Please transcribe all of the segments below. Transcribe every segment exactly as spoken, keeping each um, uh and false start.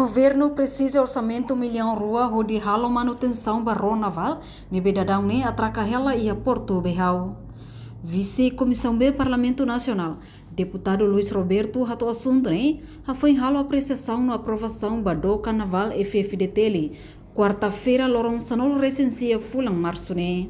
Governu presiza orsamentu millaun rua hodi halo manutensaun ba ró navál ne'ebé daudaun ne'e atraka hela iha Portu Behau. Vise Komisaun B Parlamentu Nasionál, Deputadu Luis Roberto hato'o asuntu ne'e hafoin halo apresiasaun no aprovasaun ba dook navál F F D T L, kuarta-feira loron sanulu-resin-sia fulan Marsu ne'e.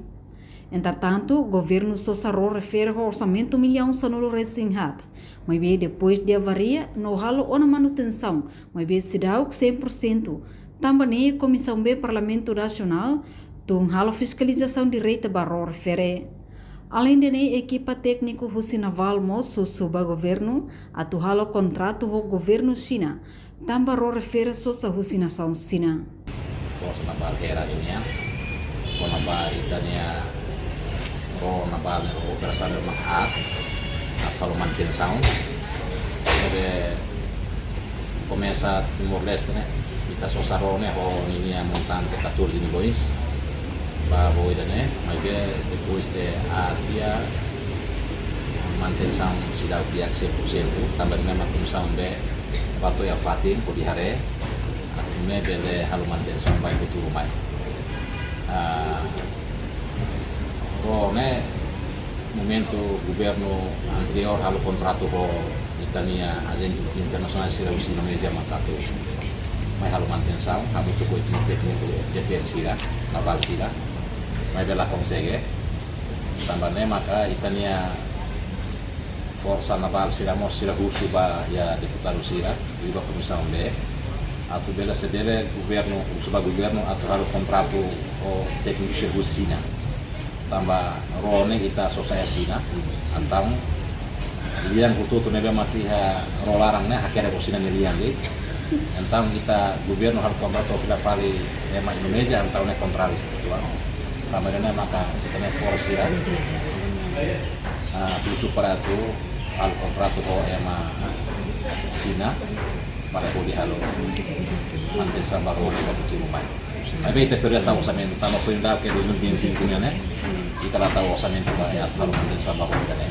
Entretantu, governu sosa ró refere ho orsamentu millaun sanulu-resin-haat, maibé depois de avaria no halo ona manutensaun, maibé seidauk cem por cento, tanba ne'e Komisaun B Parlamentu Nasionál tun halo fiskalizasaun direta ba ró refere. Aleinde ne'e, ekipa tékniku husi navál mós husu ba governu atu halo kontratu ho governu Xina, tanba ró refere sosa husi nasaun Xina. Forsa Navál Hera nian, kona-ba ita-nia ró navál ne'e operasaun mak aat, atu halo manutensaun. Ne'ebé komesa Timor-Leste ne'e, ita sosa ró ne'e ho ninia montante catorze milhões ba ró ida-ne'e, maibé depois de aat tiha manutensaun seidauk di'ak cem por cento, tanba ne'e mak Komisaun B bá to'o iha fatin hodi haree atu nune'e bele halo manutensaun ba iha futuru mai. Ah, ró ne'e momentu governu anteriór halo kontratu ho ita-nia ajente internasionál sira husi Indonézia mak atu mai halo manutensaun, hamutuk ho ekipa tékniku F D T L sira, navál sira, maibé la konsege. Tanba ne'e maka ita-nia Forsa Navál sira mós sira husu ba iha deputadu sira, liuliu Komisaun B, atu bele se bele governu, husu ba governu atu halo kontratu ho tékniku sira husi Xina. Tanba ró ne'e ita sosa iha Xina, entaun lian hotu-hotu ne'ebé mak iha ró laran ne'e hakerek ho Xina nia lian de'it. Entaun ita governu halo kontratu fila fali ema Indonézia, entaun ne'e kontráriu sira tua. Tanba ne'e maka ita-nia forsa sira, ah, husu para atu halo kontratu ho ema Xina para hodi halo manutensaun ba ró ne'e ba futuru mai. Maibé ita perdeu sá orsamentu, tanba foin daudauk dois mil e vinte e seis nian ne'e, ita la tau orsamentu ba iha halo manutensaun ba ró ida-ne'e.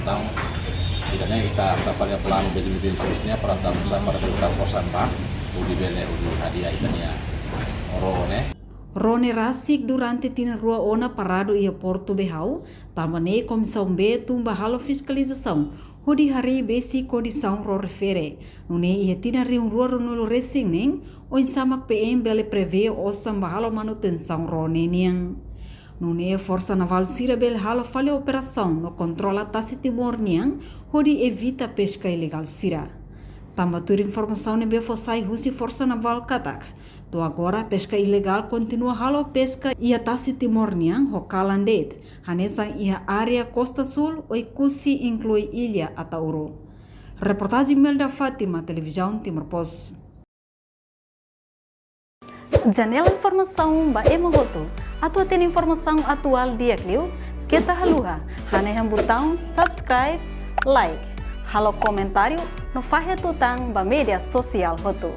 Entaun, ida-ne'e ita, ita fali planu dois mil e vinte e seis ne'e para tau, para ita forsa ba, hodi bele, hodi hadi'a ita-nia ró ne'e. Ró ne'e rasik durante tinan rua ona paradu iha Portu Behau, tanba ne'e Komisaun B tun bá halo fiskalizasaun hodi haree besik kondisaun ró refere. Nune'e iha tinan rihun rua ruanulu-resin-neen, oinsá mak P M bele prevee osan ba halo manutensaun ró ne'e nian. Nune'e Forsa Navál sira bele halo fali operasaun no kontrola tasi Timor nian hodi evita peska ilegál sira. Tanba tuir informasaun ne'ebé fó sai husi Forsa Navál katak, to'o agora peska ilegál kontinua halo peska iha tasi Timor nian ho kalan de'it, hanesan iha área Kosta Súl, Oekusi, inklui Illa Ataúro. Reportajen Melda Fátima, Televizaun Timor Post. Janela informasaun ba ema hotu. Atu hatene informasaun atuál di'ak liu, keta haluha hanehan butaun subscribe, like, halo komentáriu no fahe tutan ba média sosiál hotu.